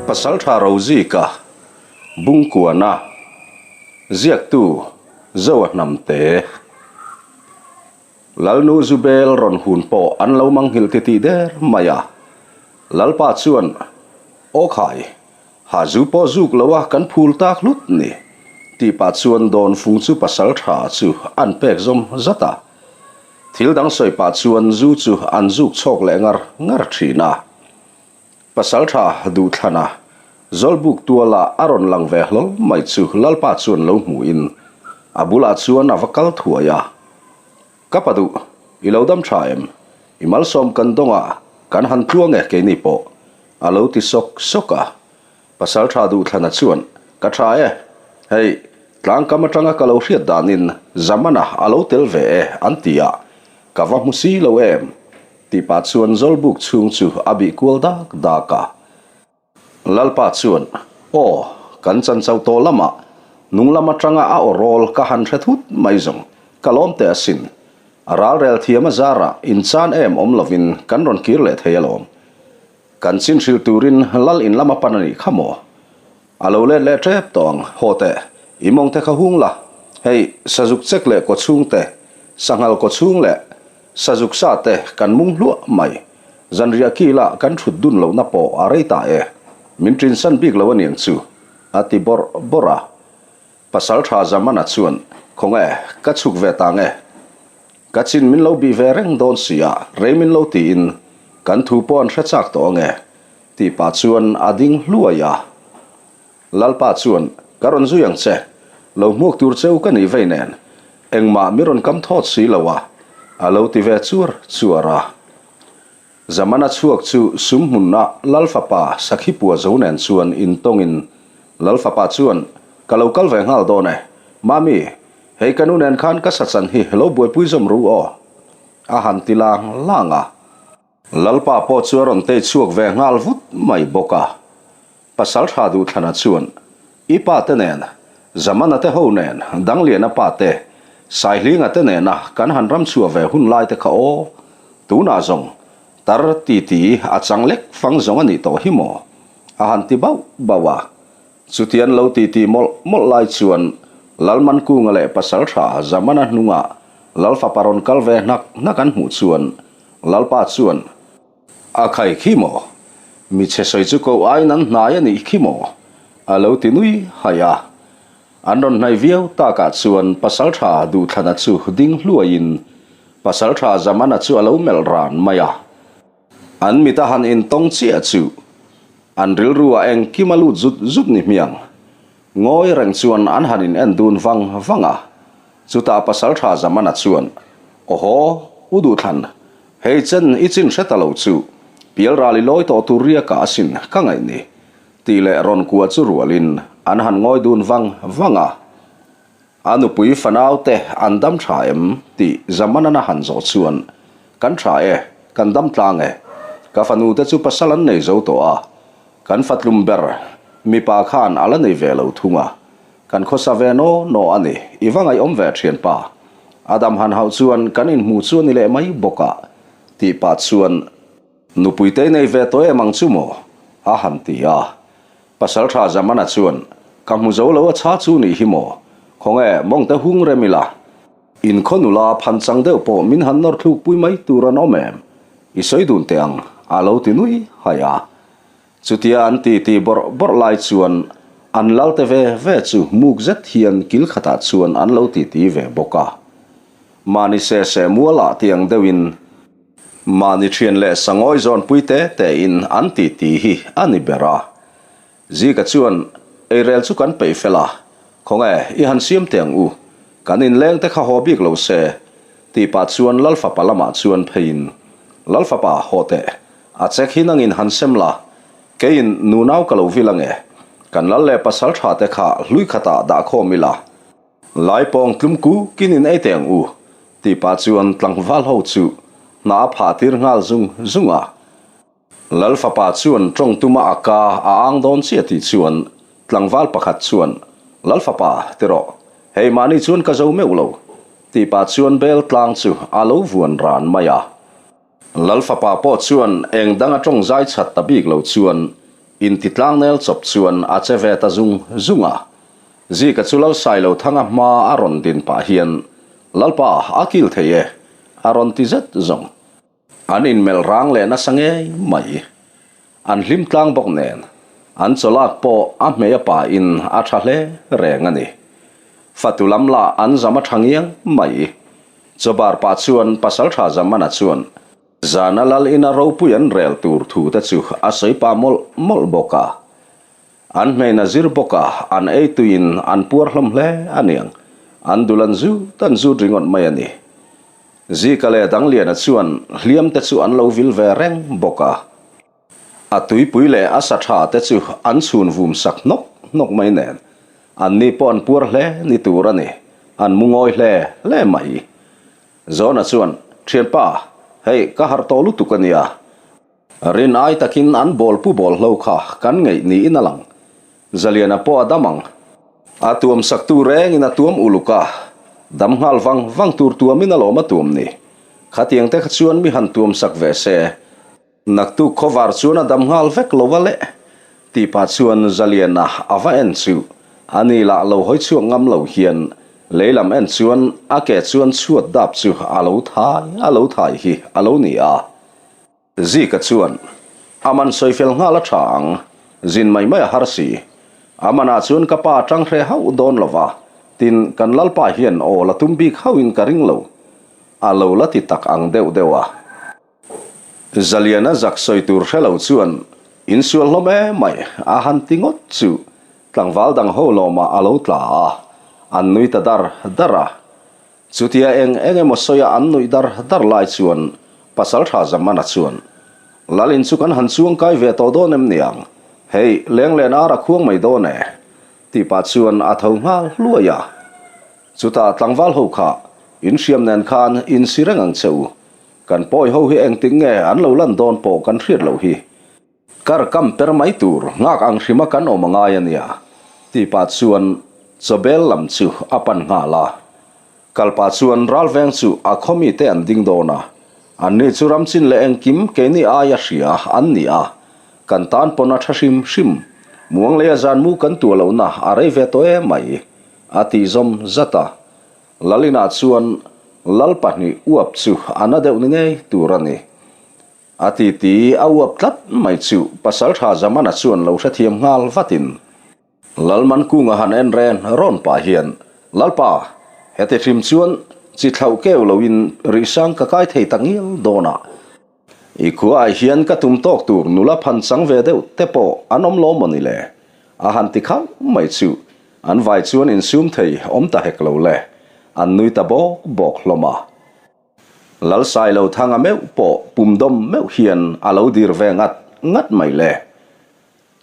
Pasaltha Rozika Bungkuana Ziaktu Zoa Hnamte Lalnu Zubel rawn hun pawh an lo manghilh titih der mai a. Lalpa chuan, Aw khai, ha zu pawh zuk lo a kan phul tak hlut ni, tih pah chuan dawnfung chu pasal tha chu an pek zawm zat a. Thil dang sawi pah chuan zu chu an zuk chhawk leh ngar ngar thin a. Pasal tha duhthlan a, Zawlbuk tuala a rawn lang ve hlawl mai chu Lalpa chuan lo hmuhin a bulah chuan a va kal thuai a. Ka pa duh, i lo dam tha em? I malsawm kan dawngah kan han tluang e keini pawh, a lo ti sawk sawk a. Pasal tha duhthlana chuan, Ka tha e, hei, tlangkam atanga ka lo hriat danin Zamana a lo tel ve e an ti a, ka va hmu si lo em? Tih pah chuan Zawlbuk chhung chu a bih kual dak dak a. Lalpa chuan, Aw, kan chan chauh tawh lamah nung lam atanga a aw rawl ka han hre thut mai zawng, ka lawm teh asin. A ralrel thiam a zarah inchan em awm lovin kan rawn kir leh thei alawm. Kan chin hrilh turin lal in lama pan a nih kha maw? A lo let leh tep tawh ang, haw teh, i mawng te kha hung la, hei, sazuk chek leh kawchhung te, sanghal kawchhung leh sazuk sa te kan mung hluah mai. Zanriah kila kan thut dun lohna pawh a rei ta e, min ṭinsan bik lo aniang chu, a ti bawrh bawrh a. Pasal tha Zamana chuan, Khawnge, ka chhuk ve ta nge? Ka chin min lo bih ve reng dawn si a, rei min lo tiin kan thu pawh an hre chak tawh ange, tih pah chuan a ding hluai a. Lalpa chuan, Ka rawn zui ang che, lo hmuak tur cheu ka nih vei nen, engmah mi rawn kam thawt si lo a, a lo ti ve chuar chuar a. Zamana chhuak chu sum hmunah Lalfapa Sakhipua zo nen chuan intawngin Lalfapa chuan, Ka lo kal ve nghal dawn e, Mami, hei ka nu nen khan ka sachan hi lo buaipui zawm ru aw, a han ti lang lang a. Lalpa pawh chu a rawn tei chhuak ve nghal vut mai bawk a. Pasaltha Duhthlana chuan, I pa te nen, Zamana te ho nen, Dangliana pa te, Saihlinga te nena kan han ram chhuah ve hun lai te kha aw, tunah zawng tar titi a chang lek fang zawng a nih tawh hi maw? a han ti bauh bauh a. Chutian lo titi mawlh mawlh lai chuan Lalmankunga leh Pasaltha Zamana hnungah Lalfapa rawn kal ve hnak hnak an hmuh chuan Lalpa chuan, A khai khi maw? Mi chhe sawi chu ko aiin an hnai a nih khi maw? A lo ti nui haih a. An rawn hnai viau takah chuan Pasaltha Duhthlana chu ding hluaiin Pasaltha Zamana chu a lo melh ran mai a. An mit a han intawng chiah chu an rilru ah engkim a lut zut zut ni hmiang. Ngawi reng chuan an han in en dun vang vang a. Chutah Pasaltha Zamana chuan, Awhaw, U Duhthlan, hei chen i chin hre ta lo chu, pialral i lawi tawh tur riakah asin ka ngaih ni, tih leh rawn kua chu rualin an han ngawi dun vang vang a. A nupui fanau te an dam tha em? tih Zamanan a han zawh chuan, Kan tha e, kan dam tlang e. Ka fanu te chu pasal an nei zo tawh a, kan fatlum ber mipa khan a la nei ve lo thung a, Kan khawsa ve naw naw a ni, i va ngaihawm ve thianpa. A dam han hauh chuan kan inhmu chu a ni leh mai bawk a, tih pah chuan Nupuitei nei ve tawh em ang chu maw? a han ti a. Pasaltha Zamana chuan, Ka hmu zo lo a chha chu nih hi maw? Khawnge mawngte hung rem ila? In khaw nula phan chang deuh pawh min han nawr thluk pui mai tur an awm em? I sawi dun teh ang, a lo ti nui haih a. Chutia an ti ti bawrh bawrh lai chuan an lal te ve ve chu muk zet hian kil khatah chuan an lo ti ti ve bawk a. Mahni se se mualah tiang deuhin mahni thian leh sangawi zawnpui te tein an ti ti hi a ni ber a. Zika chuan eirel chu kan peih fel a, khawnge i han siam teh ang u, kan inleng te kha haw bik lo se tih pah chuan Lalfapa lamah chuan pheiin Lalfapa haw teh A chek hi nangin han sem la, keiin nunau ka lo vil ange. Kan lal leh pasal tha te kha hlui khatah dah khawm ila. Lai pawng tlum ku kin in ei teh ang u, tih pah chuan tlangval ho chu hna a phah tir nghal zung zung a. Lal fapa chuan tawng tuma a ka a ang dawn chiah tih chuan tlangval pakhat chuan, Lal fapa, ti rawh, hei mahni chuan ka zo meuh lo, tih pah chuan bel tlang chu a lo vuan ran mai a. Lalfapa pawh chuan eng dang a tawng zai chat ta bik lo chuan Inti tlangnel chawp chuan a che ve ta zung zung a. Zika chu Lal Sailothanga hma a rawn din pah hian, Lalpa, a kil thei e, a rawn ti zet zawng. An inmelh rang leh nasa ngei mai. An hlim tlang bawk nen, an chawlak pawh a hmei a pa in a tha hle reng a ni. Fatu lam lah an zam a tha ngiang mai. Chawbar pah chuan Pasaltha Zamana chuan, Zana lal ina ropui an rel tur thu te chu a sawi pah mawlh mawlh bawk a. An hmeina zir bawk a, an ei tuiin an puar hlawm hle a niang. An dul an zut an zut ringawt mai a ni. Zika leh Dangliana chuan hliam te chu an lo vil ve reng bawk a. A tuipui leh a sa tha te chu an chhun vum sak hnawk hnawk mai nen, an ni pawh an puar hle ni tur a ni, an mu ngawi hle hle mai. Zawna chuan, Thianpa, hei ka harh tawh lutuk a nia. Rin ai takin an bawl pu bawl hlo kha kan ngeih niin a lang. Zaliana pawh a dam ang. A tuam saktu rengin a tuam uluk a, dam nghal vang vang tur tuamin alawm a tuam ni. Khatiang te kha chuan mi han tuam sak ve se. Naktuk khawvar chuan a dam nghal vek lo a le, tih pah chuan Zaliana a va en chu a ni lah lo hawi chhuak ngam lo hian lei lam en chuan a ke chuan chhuat dap chu a lo thai a lo thai hi a lo ni a. Zika chuan a man sawi fel nghal a tha ang, zin mai mai a har si. A manah chuan ka pa tang hre hauh dawn lo va, tin kan lalpa hian aw la tum bik hauhin ka ring lo. A lo la ti tak ang deuh deuh a. Zaliana zak sawi tur hre lo chuan insual hlawm em mai a han ti ngawt chu tlangval dang ho lawmah a lo tla a, an nui ta dar dar a. Chutia eng eng emaw sawia an nuih dar dar lai chuan Pasaltha Zamana chuan, Lalin chu kan han chuang kai ve tawh dawn em niang? Hei, lenglen ar a khuang mai dawn e, tih pah chuan a tho nghal hluai a. Chutah tlangval ho kha inhriam nen khan insi reng ang che u. Kan pawi ho hi engtik nge an lo lan dawn pawh kan hriat loh hi. Kar kam per mai tur nghak ang hrima kan awm a ngai a nia, tih pah chuan chawbel lam chu a pan nghal a. Kal pah chuan ralveng chu a khaw mite an ding dawn a, anni chu ramchin leh engkim keini aia hria an ni a, kan tan pawn a tha hrim hrim. Muangleia zan mu kan tuah lohna a rei ve tawh em mai, a tih zawm zat a. Lalina chuan lal pahnih uap chu a na deuh ni ngei tur a ni. A titi a uap tlat mai chu Pasaltha Zamana chuan lo hrethiam nghal vatin Lalmankunga han en ren rawn pah hian, Lalpa, heti hrim chuan chi thlauh keu loin rihsang ka kai thei ta ngial dawn a. I khuaah hian ka tum tawk tur nula phan chang ve deuh te pawh an awm lo maw ni le? A han ti khauh mai chu an vai chuan insum thei awm ta hek lo le, an nui ta bawk bawk hlawm a. Lalsailothanga meuh pawh pum dawm meuh hian a lo dir ve ngat ngat mai le.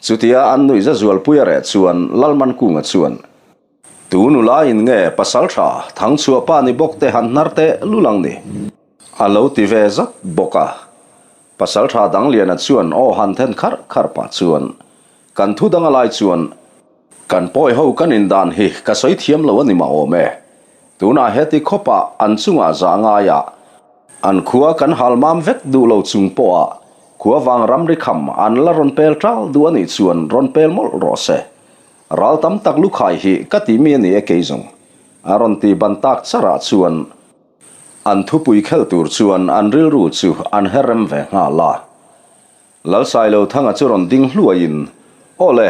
Chutia an nuihza zualpui a reh chuan Lalmankunga chuan, Tu nula in nge pasal tha Thangchhuah pa ni bawk te han hnar teh lul ang ni? A lo ti ve zat bawk a. Pasal tha Dangliana chuan aw han then kharh kharh pah chuan, Kan thu dang a lai chuan kan pawi ho kan in dan hi ka sawi thiam lo a ni mah awm e. Tunah heti khawpah an chungah zah ngaiah an khua kan hal mam vek duh lo chung pawha khua vang ramri kham an la rawn pel tal duh a nih chuan rawn pel mawlh rawh se. Ral tam tak lukhai hi ka tih mi a ni e kei zawng. A rawn ti ban tak charah chuan an thupui khel tur chuan an rilru chu an her rem ve nghal a. Lalsailothanga chu rawn ding hluaiin, Aw le,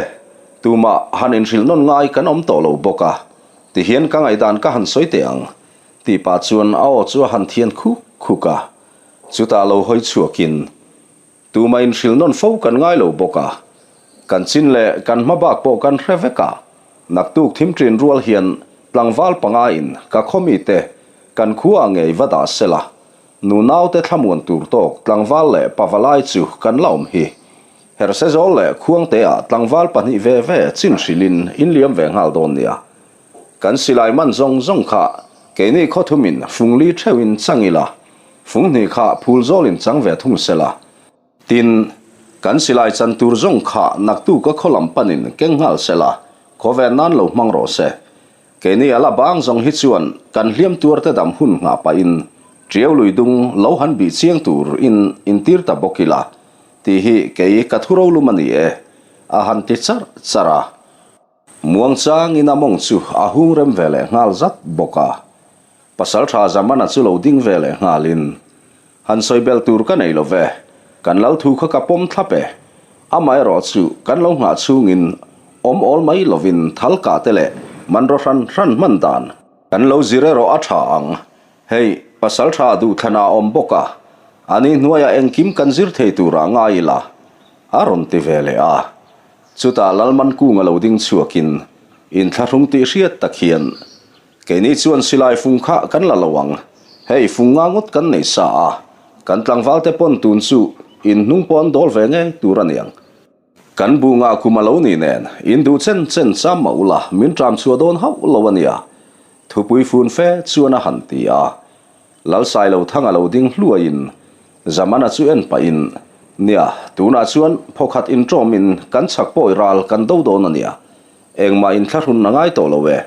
tumah han inhrilh nawn ngai kan awm tawh lo bawk a, tihian ka ngaihdan ka han sawi teh ang, tih pah chuan a aw chu a han thian khuk khuk a. Chutah lo hawi chhuakin, Tuma inhrilh nawn fo kan ngai lo bawk a, kan chin leh kan hma bak pawh kan hre vek a, naktuk thim ṭin rual hian tlangval panga in ka khaw mite kan khua ngei va dah sela, nunaute thlamuan tur tawk tlangval leh pavalai chu kan la awm hi. Herhsezawl leh Khuangteah tlangval pahnih ve ve chin hrilhin in liam ve nghal dawn nia. Kan silai man zawng zawng kha keini khawthumin fungli theuhin chang ila, funghnih kha phul zawlin chang ve thung sela. Tin, kan silai chan tur zawng kha naktuka khaw lam panin keng nghal sela, khawven nan lo hmang rawh se. Keini a la bang zawng hi chuan kan hliam tuarte dam hun nghah pahin Tiau lui dung lo han bih chiang tur in intir ta bawk ila, tih hi kei ka thu rolum a ni e. a han ti charh charh a. Muangchangin a mawng chu a hung rem ve leh nghal zat bawk a. Pasalṭha Zamana chu lo ding ve leh nghalin, Han sawi belh tur ka nei lo ve, kan lal thu kha ka pawm thlap e. Amaherawh chu kan lo nghah chhungin awm awl mai lovin thal kah te leh manraw hran hran hman dan kan lo zir erawh a tha ang. Hei, pasalṭha duhthlan ah awm bawk a, ani hnuaiah engkim kan zir thei turah ngai ila, a rawn ti ve leh a. Chutah Lalmankunga lo ding chhuakin inthlahrung tih hriat tak hian, Keini chuan silai fung kha kan la lo ang. Hei fung nga ngawt kan nei sa a, kan tlangval te pawn tun chu in hnung pawh an dawl ve ngei tur a niang. Kan bu ngah kum a lo ni nen, in duh chen chen cham mah ula min ṭam chhuah dawn hauh lo a nia. Thupui fun fe chuan a han ti a. Lalsailo thang a lo ding hluaiin Zamana chu en pahin, Nia, tunah chuan phawkhat inṭawmin kan chhak pawi ral kan do dawn a nia. Engmah inthlahrun a ngai tawh lo e.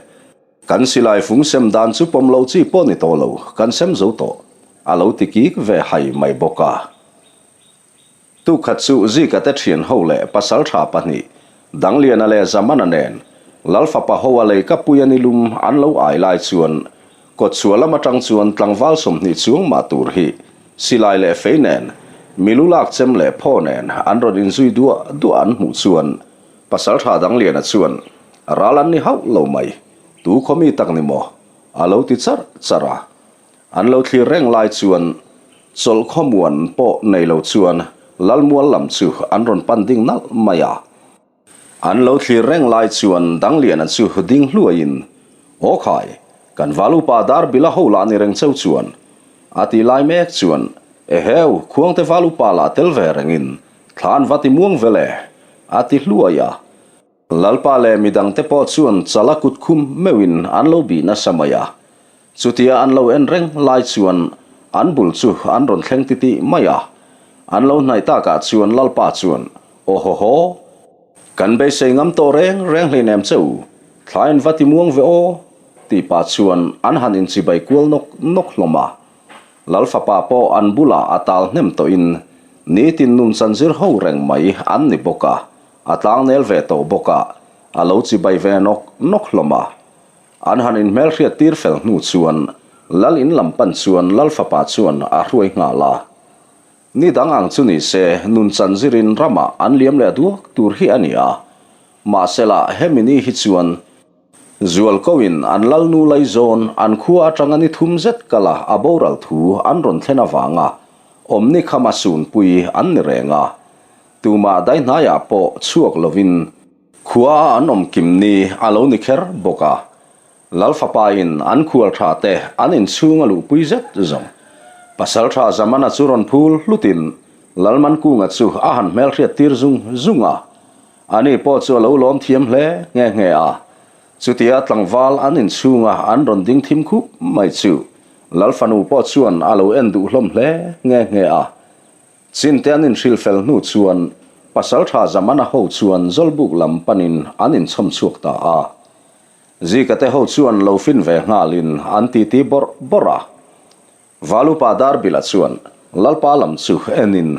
Kan silai fung sem dan chu pawm loh chi pawh ni tawh lo, kan sem zo tawh, a lo ti kik ve hai mai bawk a. Tukhat chu Zika te thian ho leh pasal tha pahnih, Dangliana leh Zamana nen Lal fapa ho a lei ka pui a ni lum an lo ai lai chuan kawtchhuah lam atang chuan tlangval 20 chuang mah tur hi silai leh fei nen milu lak chem leh phaw nen an rawn inzui duah duah an hmuh chuan Pasaltha Dangliana chuan, Ral an ni hauh lo mai, tu khaw mi tak ni maw? a lo ti charh charh a. An lo thlir reng lai chuan chawlh khawmuan pawh nei lo chuan Lalmual lam chu an rawn pan ding nalh mai a. An lo thlir reng lai chuan Dangliana chu ding hluaiin, Aw khai, kan val upa Darbila ho lah ni reng cheu chuan, a ti lai mek chuan, Eheu, Khuangte val upa lah tel ve rengin Thla an va ti muang vel e, a ti hluai a. Lalpa leh midangte pawh chuan chala kut khum meuhin an lo bih nasa mai a. Chutia an lo en reng lai chuan an bul chu an rawn thleng titih mai a. An lo hnaih takah chuan Lalpa chuan, Aw haw haw! Kan beisei ngam tawh reng reng hleinem che u, thla in va ti muang ve aw, tih pah chuan an han inchibai kual nawk nawk hlawm a. Lal fapa pawh an bulah a tal hnem tawhin nitin nun chanzir ho reng mai an ni bawk a, a tlangnel ve tawh bawk a, a lo chibai ve nawk nawk hlawm a. An han inhmelhriat tir fel hnu chuan Lal in lam pan chuan Lal fapa chuan a hruai nghal a. Ni dang ang chu ni se nun chanzirin ramah an liam leh duak tur hi a ni a, mahsela hemi ni hi chuan Zualkoin an Lalnu Laizawn an khua atanga ni thum zet kala a boral thu an rawn thlen avanga awmni khama sunpui an ni reng a. Tumah daihnaiah pawh chhuak lovin khua a an awm kim ni a lo ni kher bawk a. Lal fapain an khual tha te an inchhung a luhpui zet zawng. Pasaltha Zamana chu rawn phul hlutin Lalmankunga chu a han hmelhriat tir zung zung a. Ani pawh chu a lo lawm thiam hle nghe nghe a. Chutia tlangval an inchhunga an rawn ding thim khup mai chu Lal fanu pawh chuan a lo en duh hlawm hle nghe nghe a. Chinte an inhrilh fel hnu chuan Pasaltha Zamana ho chuan Zawlbuk lam panin an inchhawm chhuak ta a. Zika te ho chuan lo fin ve nghalin an titi bawrh bawrh a. Valupa Darbila chuan Lalpa lam chu enin,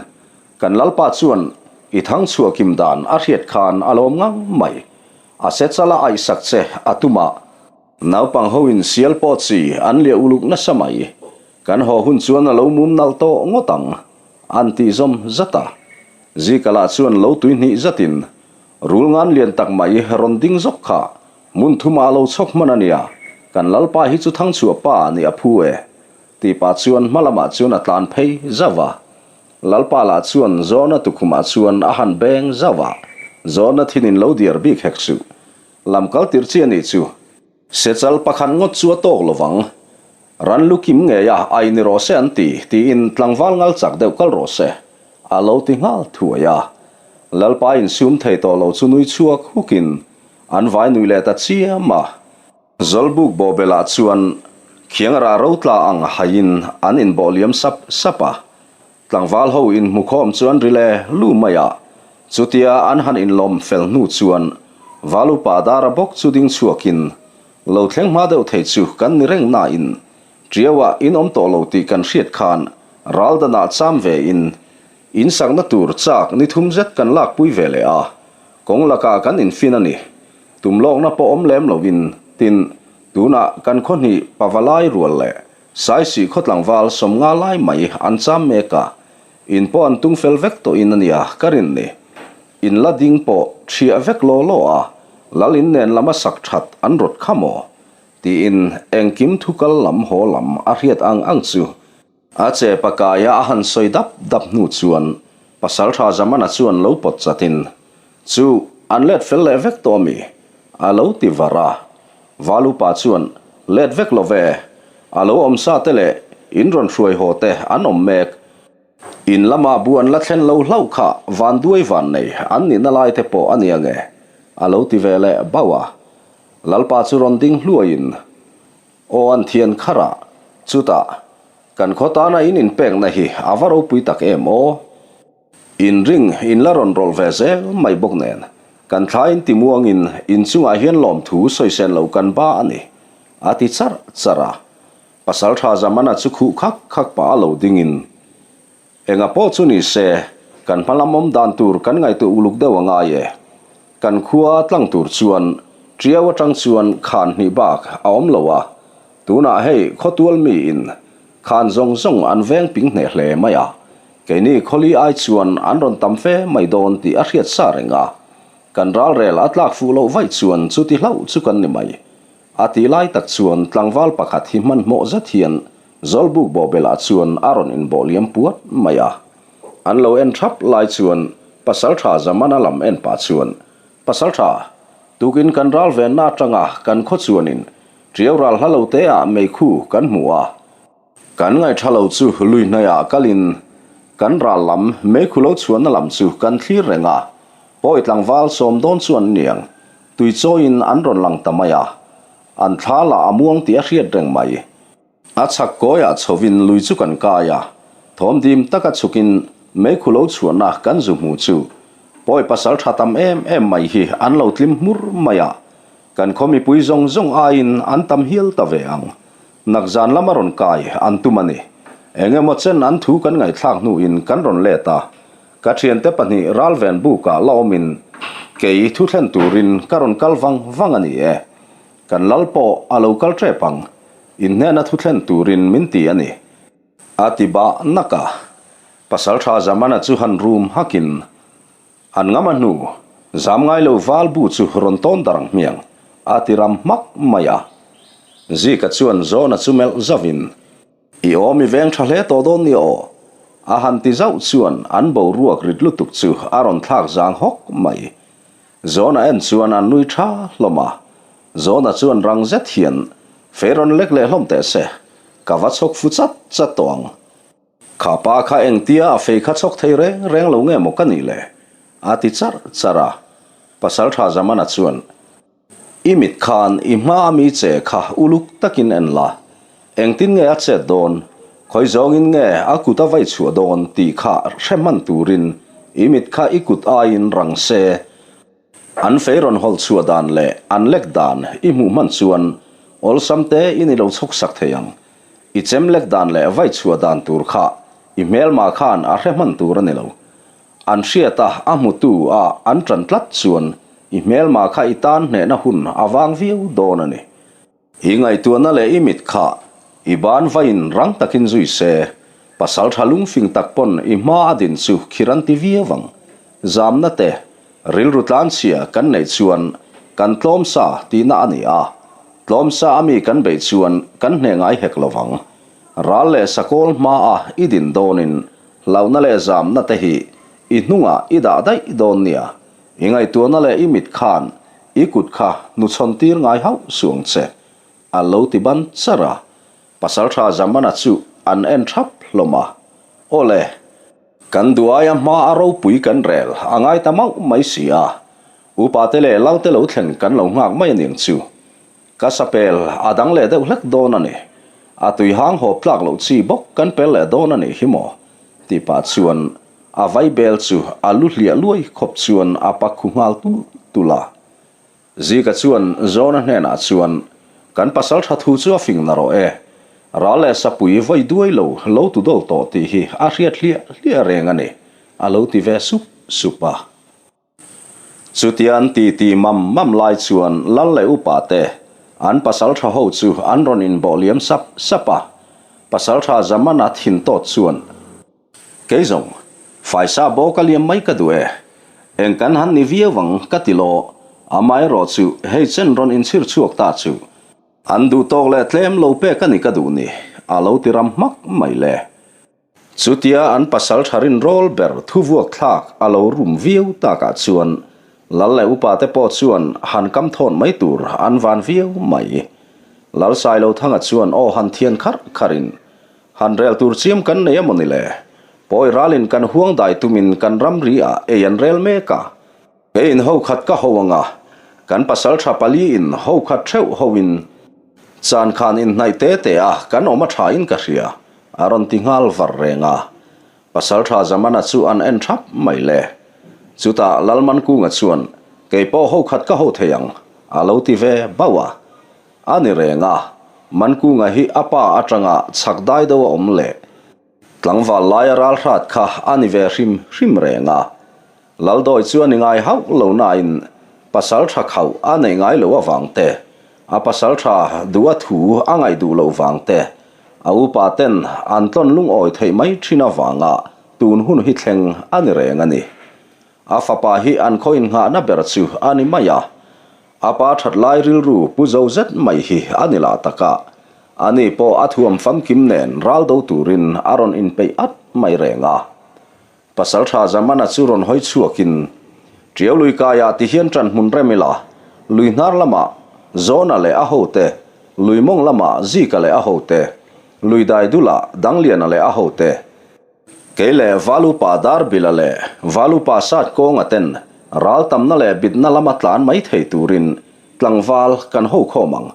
Kan Lalpa chuan i thang chhuah kim dan a hriat khan a lawm ngang mai. A se chala aihsak che a tum a. Naupang hoin sial pawh chi an liah uluk nasa mai. Kan haw hun chuan a lo mum nalh tawh ngawt ang, an tih zawm zat a. Zika lah chuan lo tui hnih zatin Rul ngan lian tak mai rawn ding zawk kha hmun thumah a lo chhawk hman a nia, kan Lalpa hi chu thangchhuah pa nih a phu e, tih pah chuan hma lamah chuan a tlan phei zauh a. Lalpa lah chuan Zawna tukhumah chuan a han beng zauh a, Zawna thinin lo diar bik hek suh. Lam kal tir chi a nih chu. Sechal pakhat ngawt chu a tawk lo vang. Ran lu kim ngei a, ai ni rawh se an ti, tiin tlangval ngal chak deuh kal rawh se, a lo ti nghal thuai a. Lalpa insum thei tawh lo chu nui chhuak hukin an vai nui leh ta chiam a. Zawlbuk bawhbelah chuan khiang rah ro tla ang haiin an inbawh liam sap sap a. Tlangval ho inhmukhawm chu an ri le lu mai a, chutia an han inlawm fel hnu chuan Val upa Dara bawk chu ding chhuakin, Lo thleng hma deuh thei chu kan ni reng nain Ṭiauah in awm tawh lo tih kan hriat khan Raldanah cham ve in insakna tur chak ni thum zet kan lakpui ve leh a. Kawng lakah kan infin a ni. Tum lawkna pawh awm lem lovin, tin, tunah kan khaw hnih Pavalai rual leh Saisih khaw tlangval 50 lai mai an cham mek a, in pawh an tung fel vek tawhin a nia ka rin ni. In la ding pawh ṭhiah vek law law a, lal in nen lama sak ṭhat an rawt kha maw? Tiin engkim thu kal lam haw lam a hriat ang ang chu A che pakaia a han sawi dap dap hnu chuan Pasalṭha Zamana chuan lo pawt chatin, Chu, an let fel leh vek tawh mi? A lo ti var a. Valupa chuan, Let vek lo ve, a lo awm sa te leh in rawn hruai haw te an awm mek. In lama bu an la thlen lo hlauh kha van duai van nei an nihna lai te pawh a nia nge? A lo ti ve leh bauh a. Lalpa chu rawn ding hluaiin, Aw an thian kharh a, chutah, kan khaw tana in inpekna hi a va ropui tak em aw? In ring in la rawn rawlh ve zel mai bawk nen, kan thla in ti muangin in chungah hian lawmthu sawisen lo kan ba a ni, a ti charh charh a. Pasaltha Zamana chu khuh khak khak pah a lo dingin, Enga pawh chu ni se, kan hma lam awm dan tur kan ngaihtuah uluk deuh a ngai e. Kan khua tlang tur chuan Tiau atang chuan khan hnih bak a awm lo a, tunah hei khawtual miin khan zawng zawng an veng ping hneh hle mai a, keini khawli ai chuan an rawn tam fe mai dawn tih a hriat sa reng a, kan ralrel a tlak fuh loh vaih chuan chuti hlauh chu kan ni mai. A ti lai tak chuan tlangval pakhat hi hmanhmawh zet hian Zawlbuk bawhbelah chuan a rawn inbawh liam puat mai a. An lo en thap lai chuan Pasaltha Zamana lam en pah chuan, Pasaltha, tukin kan ral venna atanga kan khaw chuanin Tiau ral hla lo te ah meikhu kan hmu a. Kan ngaihṭha lo chu lui hnaiah kalin kan ral lam meikhu lo chhuanna lam chu kan thlir reng a. Pawi tlangval sawm dawn chu an niang, tui chawiin an rawn lang ta mai a. An thla lah a muang tih a hriat reng mai. A chhak kawiah chhovin lui chu kan kai a, thawm dim taka chhukin meikhu lo chhuahna kan zu hmu chu pawi pasal tha tam em em mai hi an lo tlim hmur mai a, kan khaw mipui zawng zawng aiin an tam hial ta ve ang. Nakzan lama rawn kai an tum a ni. Eng emaw chen an thu kan ngaihthlak hnuin kan rawn let a, ka thiante pahnih ralven bukah la awmin kei thu thlen turin ka rawn kal vang vang a ni e. Kan lal pawh a lo kal tep ang, inhnehna thu thlen turin min ti a ni. A ti bah nak a, Pasaltha Zamana chu han rum hakin, An ngam a hnu, zam ngai lo val bu chu rawn tawn dar ang hmiang, a ti ram hmak mai a. Zika chuan Zawna chu melh zauhin, I awm i veng tha hle tawh dawn nia aw. A han ti zauh chuan an boruak rit lutuk chu a rawn thlak zang hawk mai. Zawna en chuan an nui tha hlawm a. Zawna chuan rang zet hian fei rawn lek leh hlawm teh se, ka va chhawk fu chat chat tawh ang. Kha pa kha engtia a fei kha chhawk thei reng reng lo nge maw ka nih le? A ti charh charh a. Pasaltha Zamana chuan. I mit khan i hma a mi che kha uluk takin en la, engtin nge a chet dawn, khawi zawngin nge a kut a vai chhuah dawn tih kha hre hman turin i mit kha i kut aiin rang se. An fei rawn hawlh chhuah dan leh an lek dan i hmuh hman chuan awlsam te in i lo chhawk sak thei ang. I chem lek dan leh vai chhuah dan tur kha i hmelma khan a hre hman tur a ni lo. An hriat a, a hmutu a an ṭan tlat chuan i hmelma kha i tan hnehna hun a vang viau dawn a ni. I ngaihtuahna leh i mit kha i ban vaiin rang takin zui se, pasal ṭha lungfing tak pawn i hma a din chu khir an ti viau ang. Zamna te, rilru tlanchhia kan neih chuan kan tlawm sa tihna a ni a, tlawm sa a mi kan beih chuan kan hneh ngai hek lo vang. Ral leh sakawl hma a i din dawnin Hlauhna leh zamna te hi i hnungah i dah daih dawn nia, i ngaihtuahna leh i mit khan i kut kha hnuchhawn tir ngai hauh suh ang che, a lo ti ban char a. Pasaltha Zamana chu an en thap hlawm a, Awle, kan duh aia hma a ropui kan rel a ngai ta mauh mai si a, upate leh lalte lo thlen kan lo nghak mai aniang chu. Ka sapel a dang leh deuh hlek dawn a ni. A tui hang hawp tlak loh chi bawk kan pel leh dawn a nih hi maw? Tih pah chuan a vaibel chu a lu hliah luai khawp chuan a pak khu nghal tulh tulh a. Zika chuan Zawna hnenah chuan, Kan pasal tha thu chu a fing na rawh e. Ral leh sapui vawi duai lo lo tu dawl tawh tih hi a hriat hliah hliah reng a ni, a lo ti ve sup sup a. Chutia an titi mam mam lai chuan lal leh upa te an pasaltha ho chu an rawn inbawh liam sap sap a. Pasaltha Zamana thin tawt chuan, Kei zawng, faisa bawk a liam mai ka duh e. Eng kan han ni viau ang ka ti law, amaherawh chu hei chen rawn inchhir chhuak ta chu. An duh tawk leh tlem lo pek a ni ka duh ni, a lo ti ram hmak mai le. Chutia an pasal tha rinrawl ber thuvuak thlak a lo rum viau takah chuan Lal leh upa te pawh chuan han kam thawn mai tur an van viau mai. Lal Sailothanga chuan aw han thian kharh kharhin, Han rel tur chiam kan nei a maw ni le? Pawi ralin kan huang dai tumin kan ramri ah ei an rel mek a. Kei in ho khat ka ho anga, kan pasal tha pali in ho khat theuh ho in chan khan in hnaih te te a kan awm a tha in ka hria, a rawn ti nghal var reng a. Pasal tha Zamana chu an en thap mai le. Chutah Lalmankunga chuan, Kei pawh ho khat ka ho thei ang, a lo ti ve bauh a. A ni reng a, Mankunga hi a pa atanga chhak dai deuh a awm leh tlangval laia ralhrat kha a ni ve hrim hrim reng a. Laldawi chu a ni ngai hauh lo nain pasal tha khauh a neih ngai loh avang te, a pasal tha duh a thu a ngaih duh loh vang te, a upa ten an tlawn lungawi theih mai thin avanga tun hun hi thleng a ni reng a ni. A fapa hi an khaw innghahna ber chu a ni mai a, a pa that lai rilru pu zo zet mai hi a ni lah tak a, ani pawh a thuam famkim nen ral do turin a rawn inpeih at mai reng a. Pasalṭha Zamana chu rawn hawi chhuakin, Ṭiau lui kaiah ti hian ṭan hmun rem ila, lui hnar lamah Zawna leh a hote, lui mawng lamah Zika leh a hote, lui dai dulah Dangliana leh a hote, kei leh Valupa Darbila leh Valupa Sat kawnga ten ral tamna leh bitna lama tlan mai thei turin tlangval kan ho khawm ang.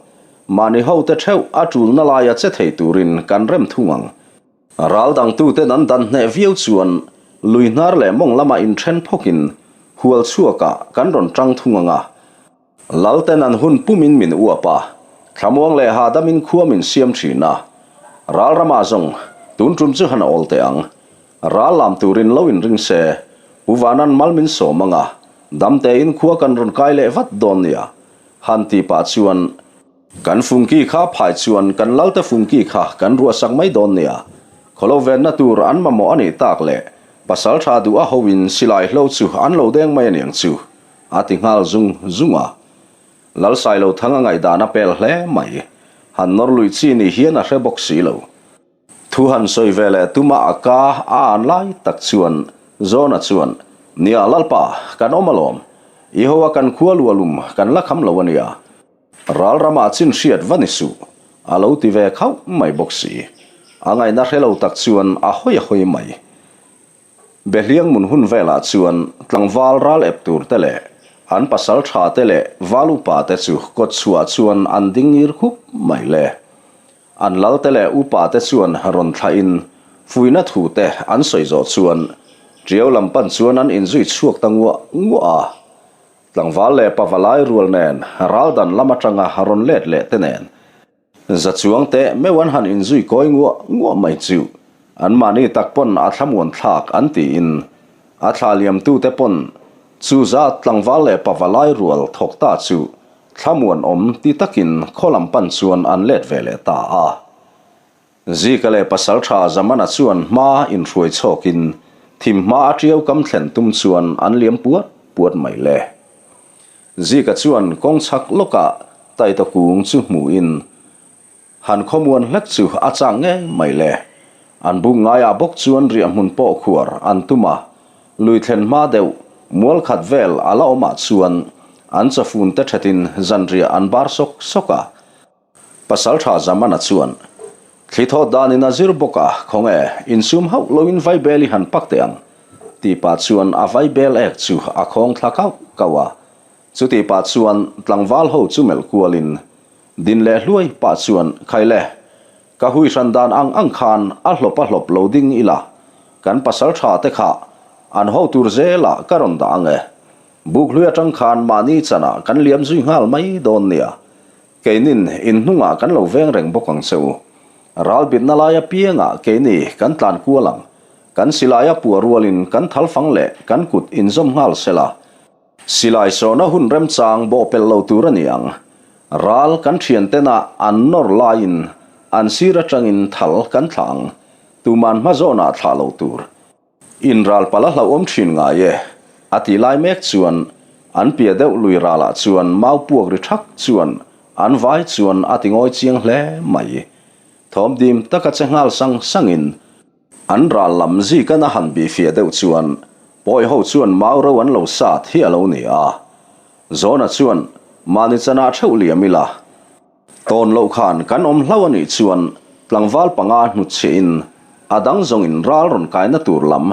Mahni hote ṭheuh a ṭulna laia che thei turin kan rem thung ang. Ral dangtuten an dan hneh viau chuan lui hnar leh mawng lama inthen phawkin hual chhuakah kan rawn tang thung ang a. Lalten an hun pumin min uap a, thlamuang leh hahdamin khua min siam thin a. Ral ramah zawng tun tum chu han awl teh ang. Ral lam turin lo inring se, Pu Vanan mal min sawm ang a, damtein khua kan rawn kai leh vat dawn nia, han ti pah chuan, Kan fungki kha phai chuan kan lalte fungki kha kan ruahsak mai dawn nia. Khawlo venna tur an mamawh a nih tak leh pasal tha duh a hoin silai hlo chu an lo deng mai aniang chu, a ti nghal zung zung a. Lalsailo thang a ngaihdan a pel hle mai. Han nawr luih chi ni hian a hre bawk si lo. Thu han sawi ve leh tuma a ka a an lai tak chuan Zawna chuan, Nia Lalpa, kan awm alawm. I ho a kan khua lu alum kan la kham lo ania. Ral ramah chin hriat va ni suh, a lo ti ve khauh mai bawk si. A ngaihna hre lo tak chuan a hawi a hawi mai. Behliang mun hun velah chuan tlangval ral ep tur te leh an pasal tha te leh val upa te chu kawtchhuah chuan an ding ngir khup mai le. An lalte leh upa te chuan rawn thlahin fuihna thu te an sawi zawh chuan Ṭiau lam pan chuan an inzui chhuak ta nguah nguah a. Tlangval leh pavalai rual nen ral dan lam atanga rawn let leh te nen za chuang teh meuh an han inzui kawi nguah nguah mai chu anmahni tak pawn a thlamuan thlak an tiin a thla liamtute pawn chu zat tlangval leh pavalai rual thawk ta chu Thlamuan awm ti takin khaw lam pan chuan an let ve leh ta a. Zika leh Pasaltha Zamana chuan hma inhruai chhawkin thim hma a ṭiau kam thlen tum chuan an liam puat puat mai le. Zika chuan kawng chhak lawkah Taita kung chu hmuhin Han khawmuan hlek chu a chak ngei mai le. An buk ngaiah bawk chuan riahhmun pawh khuar an tum a, lui thlen hma deuh mual khat vel a la awmah chuan an chawfun te thatin zanriah an bar sawk sawk a. Pasaltha Zamana chuan, Thli thawt danin a zir bawk a, khawnge, insum hauh loin vaibel i han pak teh ang, tih pah chuan a vaibel ek chu a khawng thla kauh kauh a. Chutih pah chuan tlangval ho chu melh kualin, Din leh hluai pah chuan, Khai le, ka hui hran dan ang ang khan a hlawp a hlawp lo ding ila, kan pasal tha te kha an ho tur zelah ka rawn dah ang e. Buk hlui atang khan mahni chanah kan liam zui nghal mai dawn nia. Keinin in hnungah kan lo veng reng bawk ang che u. Ral bitna lai apiangah keini kan tlan kual ang. Kan silaia puah rualin kan thalfang leh kan kut inzawm nghal sela. Silai sawhna hun remchang bawhpelh lo tur a ni ang. Ral kan thiantena an nawr laiin an sir atangin thal kan thlah ang. Tuman hma zawnah thlah lo tur. Inral pala hlauhawm thin ngai e, a tih lai mek chuan an piah deuh lui ralah chuan mau puak ri thak chuan an vai chuan a ti ngawi chiang hle mai. Thawm dim taka che nghal sang sangin an ral lam zikan a han bihfiah deuh chuan pawi ho chuan mau ro an lo sat hi a lo ni a. Zawna chuan mahni chanah theuh liam ila. Tawn loh khan kan awm hlau a nih chuan tlangval panga hnutchhiahin a dang zawngin ral rawn kaina tur lam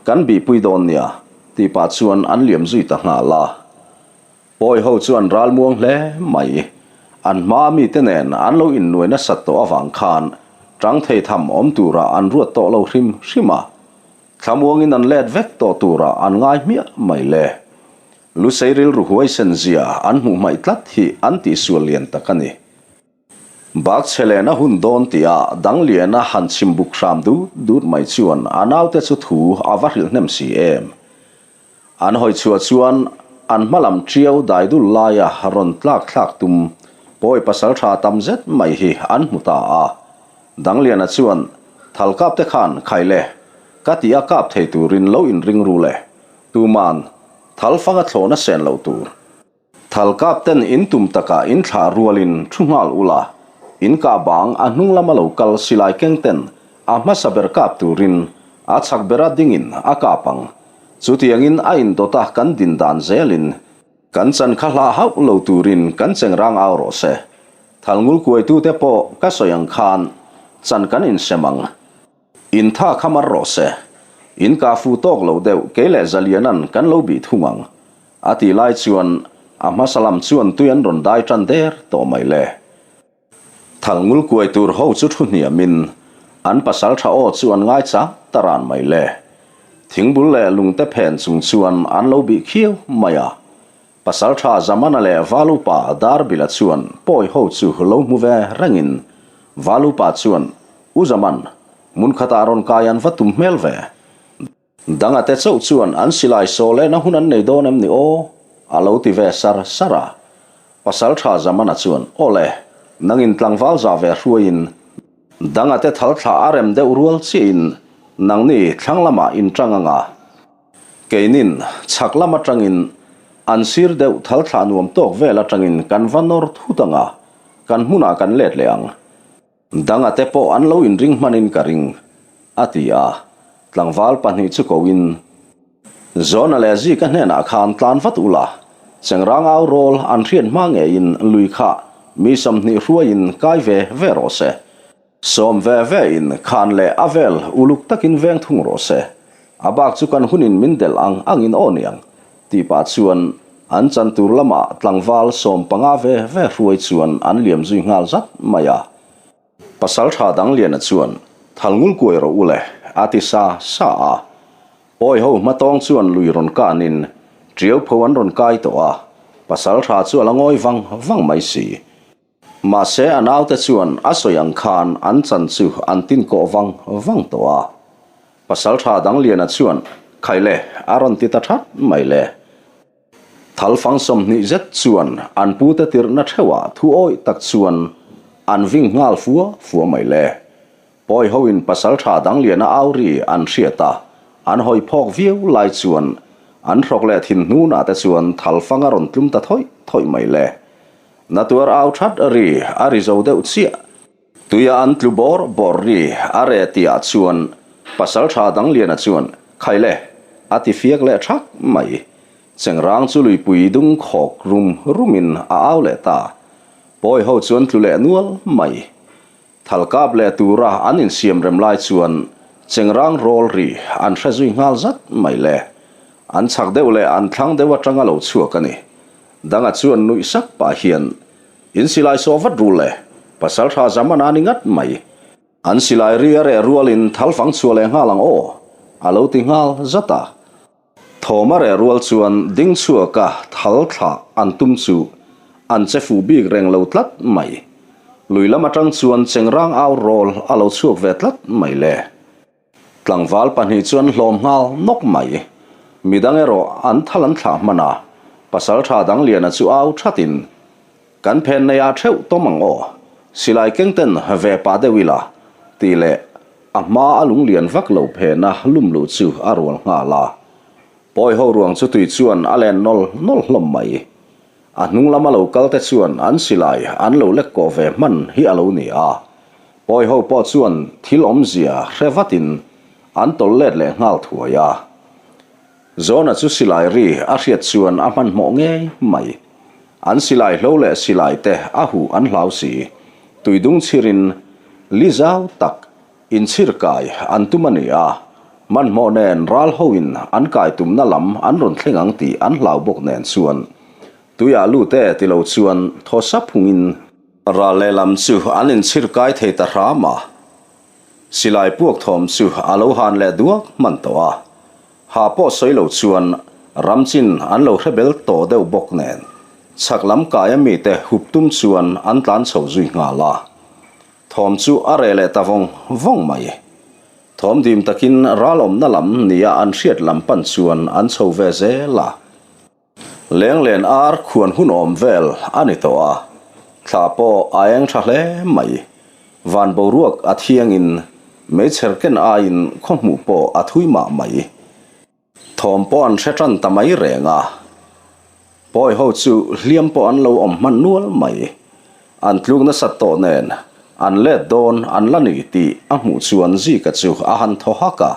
kan bihpui dawn nia tih pah chuan an liam zui ta nghal a. Pawi ho chu an ral muang hle mai. An hmaa mite nen an lo innuai nasat tawh avang khan tang thei tham awm turah an ruat tawh lo hrim hrim a. Thlamuangin an let vek tawh turah an ngai hmiah mai le. Lusei rilru huaisen zia an hmuh hmaih tlat hi an tihsual lian tak a ni. Bak chhe lehna hun dawn tihah Dangliana han chim buk hram dut dut mai chuan a naute chu thu a va hrilh hnem si em. An hawi chhuah chuan an hma lam ṭiau daidul laia rawn tlak thlak tum pawi pasal ṭha tam zet mai hi an hmu ta a. Dangliana chuan Thalkap te khan khai le, ka tih a kap thei turin lo inring ru le. Tuman thal fanga thlawhna sen loh tur. Thal kap ten in tum takah in thlah rualin thu nghal ula, in kah bang a hnung lama lo kal silai keng ten a hmasa ber kap turin a chhak bera dingin a kap ang. Chutiangin a indawta kan din dan zelin kan chan kha hlah hauh lo turin kan chengrang au rawh se. Thal ngul kuaitute pawh ka sawi ang khan chan kan insem ang. In tha kha mar rawh se. In kah fu tawk lo deuh kei leh Zalianan kan lo bih thung ang. A tih lai chuan a hmasa lam chuan tui an rawn dai tan der tawh mai le. Thalngul kuai tur ho chu thu hniamin an pasal tha aw chu an ngai chang ta ran mai le. Thingbul leh lungte phen chung chuan an lo bih khiau mai a. Pasal tha Zamana leh Valupa Darbila chuan pawi ho chu lo hmu ve rengin Valupa chuan U Zaman, hmun khatah rawn kai an va tum hmel ve. Danga te chauh chuan an silai saw lehna hun an nei dawn em ni aw? A lo ti ve sar sar a. Pasal tha Zamana chuan, Aw le, nangin tlangval za ve hruaiin danga te thal thla a rem deuh rual chiahin nangni thlang lamah in tang anga keinin chhak lam atangin an sir deuh thal thlah nuam tawk vel atangin kan va nawr thut anga kan hmunah kan let leh ang. Danga te pawh an lo inring hmanin ka ring, a ti a. Tlangval pahnih chu koin, Zawna leh Zika hnenah khan tlan vat ula, Chengrang au rawl an hriat hma ngeiin lui kha mi 20 hruaiin kai ve ve rawh se. Sawm ve ve in khan leh a vel uluk takin veng thung rawh se. A bak chu kan hunin min delh ang angin aw niang, tih pah chuan an chan tur lamah tlangval 15 ve ve hruai chuan an liam zui nghal zat mai a. Pasal tha dang liana chuan, Thal ngul kuai rawh u le, a ti sa sa a. Pawi ho hmatawng chuan lui rawn kanin ṭiau pho an rawn kai tawh a, pasal tha chu a la ngawi vang vang mai si. Mahse a naute chuan a sawi ang khan an chan chu an tin kawh vang vang tawh a. Pasal tha dang liana chuan, Khai le, a rawn ti ta that mai le. Thal fang 20 zet chuan an pute tirhna theuhah thu awih tak chuan an ving nghal fua fua mai le. Pawi hoin pasal tha dang liana au ri an hriat a, an hawi phawk viau lai chuan an hrawk leh thin hnunah te chuan thal fang a rawn tlum ta thawih thawih mai le. Na tuar au that ri a ri zo deuh chiah. Tuia an tlu bawr bawr ri a reh tihah chuan pasal tha dang liana chuan khai le a ti fiak leh thak mai. Chengrang chu luipui dung khawk rum rumin a au leh ta. Pawi ho chuan tlu leh nual mai. Thal kap leh tura an insiam rem lai chuan Chengrang rawl ri an hre zui nghal zat mai le. An chhak deuh leh an thlang deuh atanga lo chhuak a ni. Danga chuan nuih sak pah hian, In silai sawh vat ru le, pasal tha Zamana ni ngat mai. An silai ri a reh rualin thal fang chhuah leh nghal ang aw, a lo ti nghal zat a. Thawm a reh rual chuan ding chhuaka thal thlah an tum chu an che fuh bik reng lo tlat mai. Lui lam atang chuan Chengrang au rawl a lo chhuak ve tlat mai le. Tlangval pahnih chu an hlawm nghal nawk mai. Midang erawh an thal an thlah hman a. Pasalṭha Dangliana chu au ṭhatin, Kan phen neiah ṭheuh tawm ang aw, silai keng ten ve pah deuh ila, tih leh a hma a lunglian vak lo phena lum luh chu a rual nghal a. Pawi ho ruang chu tui chuan a len nawl nawl hlawm mai. A hnung lama lo kal te chuan an silai an lo lek kawh ve hman hi a lo ni a. Pawi ho pawh chuan thil awmzia hre vatin an tawlh let leh nghal thuai a. Zawna chu silai ri a hriat chuan a hmanhmawh ngei mai. An silai hlo leh silai te a huh an hlau si. Tuidung chhirin li zau tak inchhir kai an tum a ni a, hmanhmawh nen ral hoin an kai tumna lam an rawn thleng ang tih an hlau bawk nen chuan tuiah lut e ti lo chuan thaw sap hungin ral lehlam chu an inchhir kai thei ta hram a. Silai puak thawm chu a lo han leh duak hman tawh a, ha pawh sawi lo chuan ram chin an lo hre bel tawh deuh bawk nen chhak lam kaia mite hup tum chuan an tlan chho zui nghal a. Thawm chu a reh leh ta vawng vawng mai. Thawm dim takin ral awmna lam nia an hriat lam pan chuan an chho ve zel a. Lenglen ar khuan hun awm vel a ni tawh a, thla pawh a eng tha hle mai. Van boruak a thiangin meichher ken aiin khaw hmuh pawh a thui mah mai. Thawm pawh an hre tan ta mai reng a, pawi ho chu hliam pawh an lo awm hman nual mai. An tluk nasat tawh nen an let dawn an la ni tih a hmuh chuan Zika chu a han thaw hak a,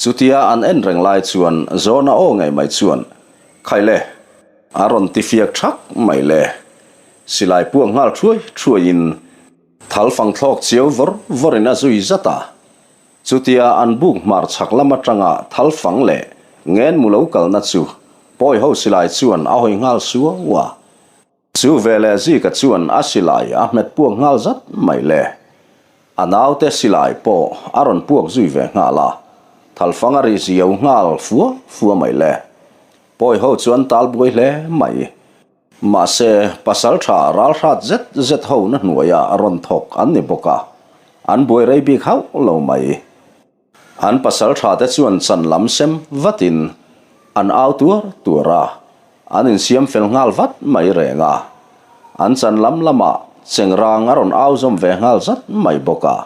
Chutia an en reng lai chuan Zawna aw ngei mai chuan, Khai le! A rawn ti fiak thak mai le. Silai puak nghal thuai thuaiin thal fang thlawk chiau vawr vawrin a zui zat a. Chutia an buk hmar chhak lam atanga thal fang leh ngen mu lo kalna chu pawi ho silai chuan a hawi nghal suau a. Chu veleh Zika chuan a silai a hmet puak nghal zat mai le. A naute silai pawh a rawn puak zui ve nghal a, thalfang a ri ziau nghal fua fua mai le. Pawi ho chuan tal buai hle mai. Mahse, pasal tha ral hrat zet zet ho na hnuaia rawn thawk an ni bawk a, an buai rei bik hauh lo mai. An pasal tha te chuan chan lam sem vatin an au tuar tuar a, an insiam fel nghal vat mai reng a. An chan lam lamah chengrang a rawn au zawm ve nghal zat mai bawk a.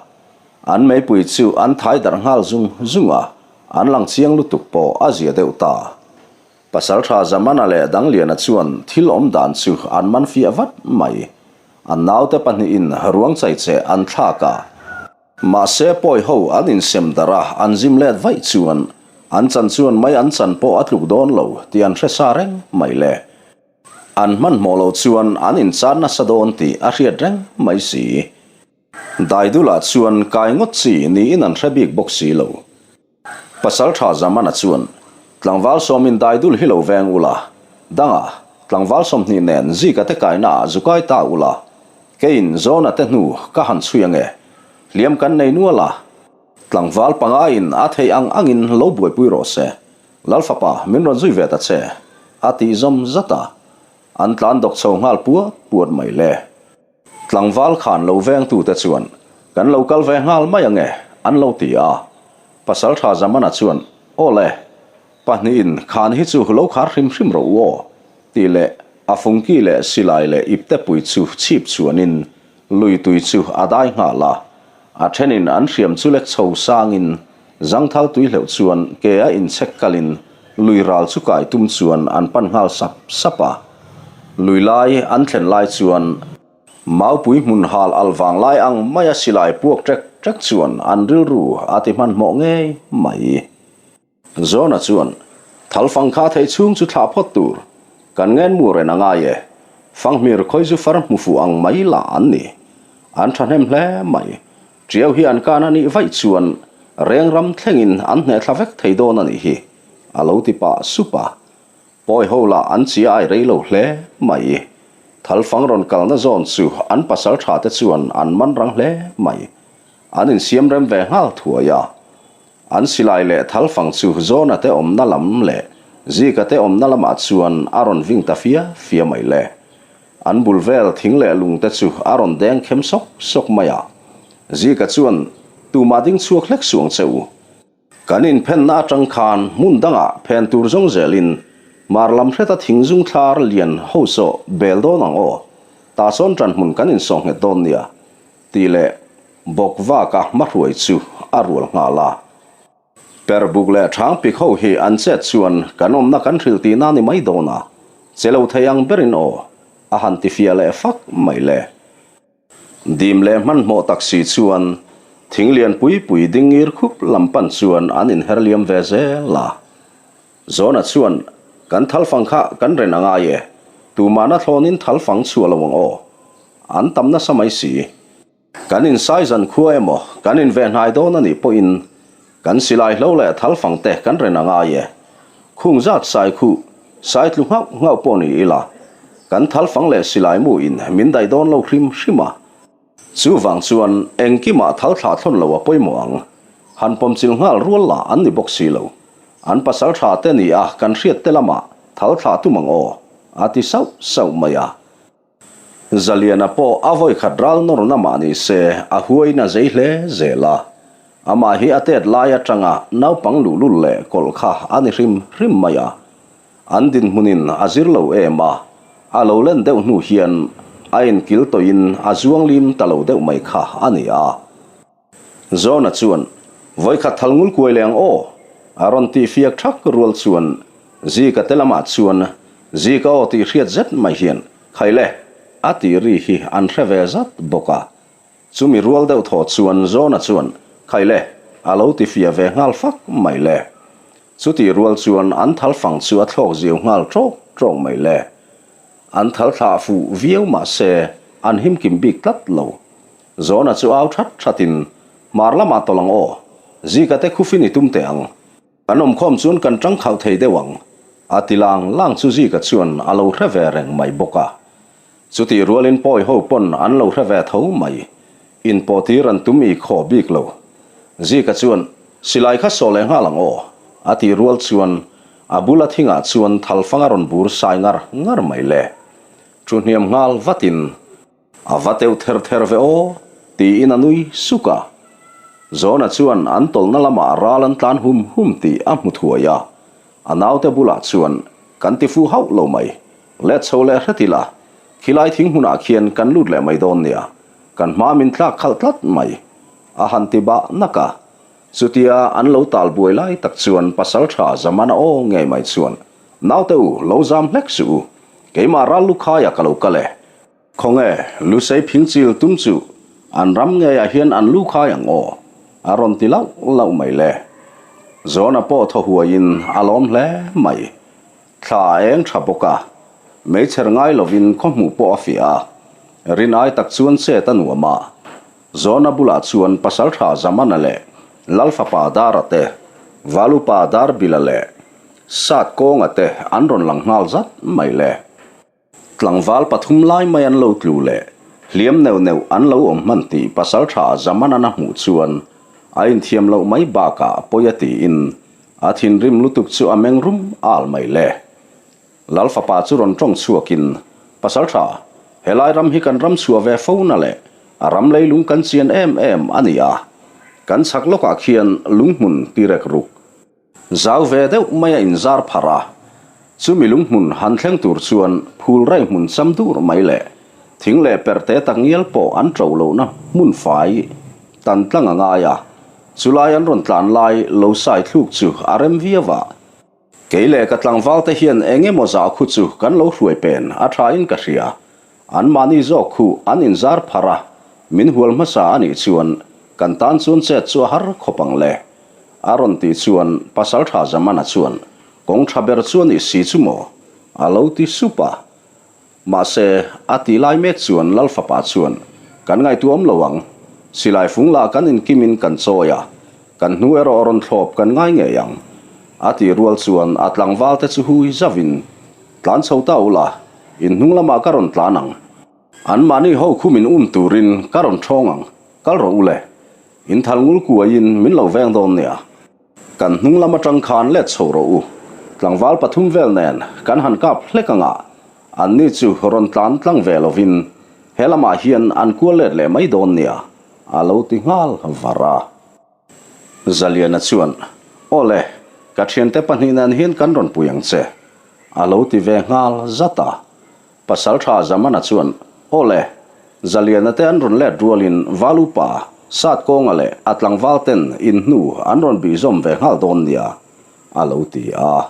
An meipui chu an thai darh nghal zung zung a, an lang chiang lutuk pawh a zia deuh ta. Pasal tha Zamana leh Dangliana chuan thil awm dan chu an man fiah vat mai. An naute pahnihin ruang chaicheh an thlak a. Mahse pawi ho an insem darh a, an zim let vaih chuan an chan chuan mai an chan pawh a tluk dawn lo tih an hre sa reng mai le. An hmanhmawh loh chuan an inchan nasa dawn tih a hriat reng mai si. Daidulah chuan kai ngawt chi niin an hre bik bawk si lo. Pasalṭha Zamana chuan, Tlangval sawmin daidul hi lo veng ula, danga tlangval 20 nen zika te kainaah zu kai ta ula, keiin Zawna te hnu ka han chhui ange, hliam kan nei nual a, tlangval pangaiin a theih ang angin lo buaipui rawh se, Lalfapa min rawn zui ve ta che, a tih zawm zat a, an tlan dawk chho nghal puat puat mai le. Tlangval khan lo vengtute chuan, Kan lo kal ve nghal mai ange, an lo ti a. Pasalṭha Zamana chuan, Aw le, pahnihin khan hi chu lo khar hrim hrim rawh u aw, tih leh a fungki leh silai leh iptepui chu chhip chhuanin lui tui chu a dai nghal a. A ṭhenin an hriam chu lek chho sangin zangthal tui hleuh chuan ke a inchhek kalin lui ral chu kai tum chuan an pan nghal sap sap a. Lui lai an thlen lai chuan maupui hmun hal al vang lai ang maia silai puak ṭek ṭek chuan an rilru a ti hmanhmawh ngei mai. Zawna chuan, Thal fang kha thei chhung chu thlah phawt tur. Kan ngen mu ren a ngai e. Fanghmir khawi zu far hmu fuh ang mai lah an ni. An thahnem hle mai. Tiau hi an kan a nih vaih chuan reng ram thlengin an hneh thla vek thei dawn a nih hi, a lo ti pah sup a. Pawi ho lah an chi ai rei lo hle mai. Thal fang rawn kalna zawn chu an pasal tha te chuan an man rang hle mai. An insiam rem ve nghal thuai a. An silai leh thal fang chu Zawna te awmna lam leh Zika te awmna lamah chuan a rawn ving ta fia fia mai le. An bul vel thing leh lung te chu a rawn deng khem sawk sawk mai a. Zika chuan, Tumah ding chhuak hlek suang che u. Kan inphenna atang khan hmun dangah phen tur zawng zelin. Hmar lam hreta thing zung thlar lian ho sawh bel dawn ang aw, tah sawn ṭan hmun kan insawh nghet dawn nia, tih leh bawk vaka hmahruai chu a rual nghal a. Perbuk leh ṭhangpik ho hi an chet chuan kan awmna kan hrilh tihna ni mai dawn a, che lo thei ang berin aw, a han ti fiah leh fak mai le. Dim leh hmanhmawh tak si chuan thing lian pui pui ding ngir khup lam pan chuan an inher liam ve zel a. Zawna chuan, Kan thalfang kha kan ren a ngai e, tumahna thlawnin thalfang chhuah lo ang aw. An tam nasa mai si. Kan insai zan khua emaw kan inve hnai dawn a nih pawhin Kan silai hlo leh thalfang te kan ren a ngai e. Khung zat sai khuh, sai tlu nghauh nghauh pawh ni ila, kan thalfang leh silai mu in min daih dawn lo hrim hrim a. Chuvang chuan engkimah thal thlah thlawn lo a pawimawh ang. Han pawmchilh nghal rual lah an ni bawk si lo. An pasal tha te ni a kan hriat te lamah thal thlah tum ang aw, a ti sauh sauh mai a. Zaliana pawh a vawikhat ral nawrna mah ni se a huain a zei hle zel a. Amah hi a tet lai atanga naupang luhlul leh kawlh kha a ni hrim hrim mai a. An dinhmunin a zir lo em a, a lo len deuh hnu hian a inkil tawhin a zuang lim ta lo deuh mai kha a ni a. Zawna chuan, Vawikhat thal ngul kuai leh ang aw! A rawn tih fiak thak rual chuan Zika te lamah chuan Zika aw tih hriat zet mai hian Khai le! A tih ri hi an hre ve zat bawk a. Chumi rual deuh thaw chuan Zawna chuan Khai le! A lo ti fiah ve nghal fak mai le. Chutih rual chuan an thal fang chu a thlawk ziau nghal ṭawk ṭawk mai le. An thal thlah fuh viau mah se an himkim bik tlat lo. Zawna chu au that thatin, Hmar lamah tawlh ang aw, Zika te khufin i tum teh ang. Kan awmkhawm chuan kan tang khauh thei deuh ang, a ti lang lang chu Zika chuan a lo hre ve reng mai bawk a. Chutih rualin pawi ho pawn an lo hre ve tho mai. Inpawhtir an tum i khaw bik lo. Zika chuan, Silai kha sawh leh nghal ang aw, a tih rual chuan a bula thingah chuan thalfang a rawn bur sai ngar ngar mai le. Thu hniam nghal vatin. A va teuh ther ther ve aw, tiin a nui suk a. Zawna chuan an tawlhna lamah ral an tlan hum hum tih a hmu thuai a. A naute bulah chuan, Kan ti fu hauh lo mai. Let chho leh hret ila, khilai thing hmunah khian kan lut leh mai dawn nia. Kan hma min tlak khalh tlat mai. A han ti bah nak a. Chutia an lo tal buai lai tak chuan pasaltha Zamana aw ngei mai chuan, Naute u, lo zam hlek suh u. Keimah ral lukhaia ka lo kal e. Khawnge, Lusei phingchil tum chu an ram ngeiah hian an lu khai ang aw, a rawn ti lauh lauh mai le. Zawna pawh thaw huaiin a lawm hle mai. Thla a eng tha bawk a, meichher ngai lovin khaw hmuh pawh a fiah a. Rin ai tak chuan chet a nuam a. Zawna bulah chuan Pasaltha Zamana leh Lalfapa Dara te, Valupa Darbila leh Sat Kawnga te an rawn lang nghal zat mai le. Tlangval pathum lai mai an lo tlu leh hliam neuh neuh an lo awm hman tih pasaltha Zamanan a hmuh chuan a inthiam loh mai bakah pawi a tiin a thinrim lutuk chu a meng rum al mai le. Lal fapa chu rawn tawng chhuakin, Pasaltha, helai ram hi kan ram chhuah ve fo na leh a ram leilung kan chian em em a ni a, kan chhak lawkah khian lunghmun tirek ruk, Zau ve deuh mai a inzar pharh a, chumi lunghmun han thleng tur chuan phul rai hmun cham dur mai leh thing leh perte tak ngial pawh an ṭo lohna hmun fai tan tlang a ngai a, chulai an rawn tlan lai lo sai thluk chu a rem viau a. Kei leh ka tlangval te hian eng emaw zah khu chu kan lo hruai pen a tha in ka hria, anmahni zawk khu an inzar pharh a, min hual hmasa a nih chuan kan tan chuan chet chu a har khawp ang le. A rawn tih chuan Pasaltha Zamana chuan, Kawng tha ber chuan i si chu maw? A lo ti sup a. Mahse, a tih lai mek chuan Lal fapa chuan, Kan ngaihtuah awm lo ang. Silai fung lah kan inkimin kan chawi a, kan hnu erawh rawn thlawp kan ngai ngei ang. A tih rual chuan a tlangval te chu hui zauhin, Tlan chho ta ula, in hnung lamah ka rawn tlan ang. Anmahni ho khu min um turin ka rawn thawng ang, kal rawh u le. In thal ngul kuaiin min lo veng dawn nia. Kan hnung lam atang khan let chho rawh u. Tlangval pathum vel nen kan han kap hlek anga anni chu rawn tlan tlang ve lovin he lamah hian an kual let leh mai dawn nia, a lo ti nghal var a. Zaliana chuan, Aw le, ka thiante pahnih nen hian kan rawn pui ang che. A lo ti ve nghal zat a. Pasalṭha Zamana chuan, Aw le, Zaliana te an rawn let rualin Val upa Satkawnga leh a tlangval ten in hnu an rawn bih zawm ve nghal dawn nia, a lo ti a.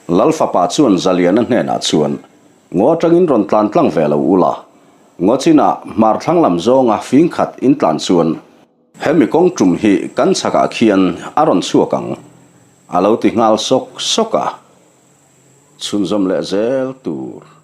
Lal fapa chuan Zaliana hnenah chuan, Ngaw atangin rawn tlan tlang ve lo ula, ngaw chinah hmar thlang lam zawnga fing khat in tlan chuan hemi kawng tum hi kan chhakah khian a rawn chhuak ang, a lo ti nghal sawk sawk a. Chhunzawm leh zel tur.